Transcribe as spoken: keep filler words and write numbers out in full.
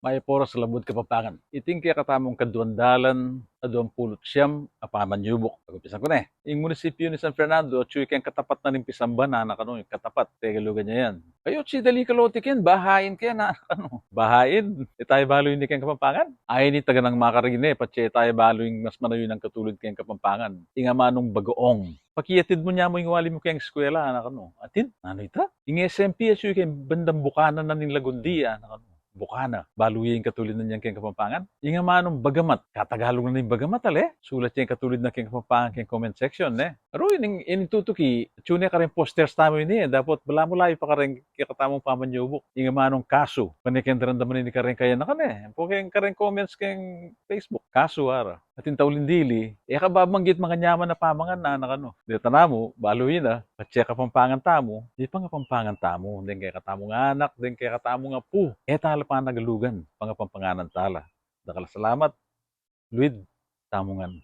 Mayap a oras, Labuad Kapampangan. Iting kekatamung kaduang dalan aduang pulu't siyam a pamanyubuk. Pag-umpisan ku ne. Ing munisipyu ning San Fernando, atyu keng katapat na ning pisamban, anak, anu, ing katapat, Tegalugan ya yan. Kayu, atyu dali kalote ken, bahain ken, anak, anu. Bahain, e tayu balu ini keng Kapampangan? Ay, ini taga nang makarine, patse e tayu balu ing mas manayun a katulid keng Kapampangan. Ing amanung bagaong. Pakiatid mu, nya mu ing wali mu keng eskwela, anak, anu. Atin, nanu ita? Ing S M P, atyu keng bandang bukana na ning Lagundi, anak, anu. Bukana. Balu ye ing katulid na niyan keng Kapampangan? Ing amanung bagamat. Katagalug na ning bagamat, ale? Sulat ye ing katulid na keng Kapampangan keng comment section, ne? Aru, ining, ining tutuki, atyu ne kareng posters tamu ini, e. Dapot balamu layu pa kareng kekatamung pamanyubuk. Ing amanung kasu. Pane keng daramdaman ini kareng kayanakan, e. Ampo keng kareng comments keng Facebook. Kasu, ara. Atin tauling dili, e ka babanggit makanyaman a pamangan, anak, anu. Deta namu, balu yu na, patse Kapampangan tamu, di pangapampangan tamu, deng kekatamung anak, deng kekatamung apu, e ta la panagalugan, pangapampanganan ta la. Dakal a salamat, luid tamu ngan.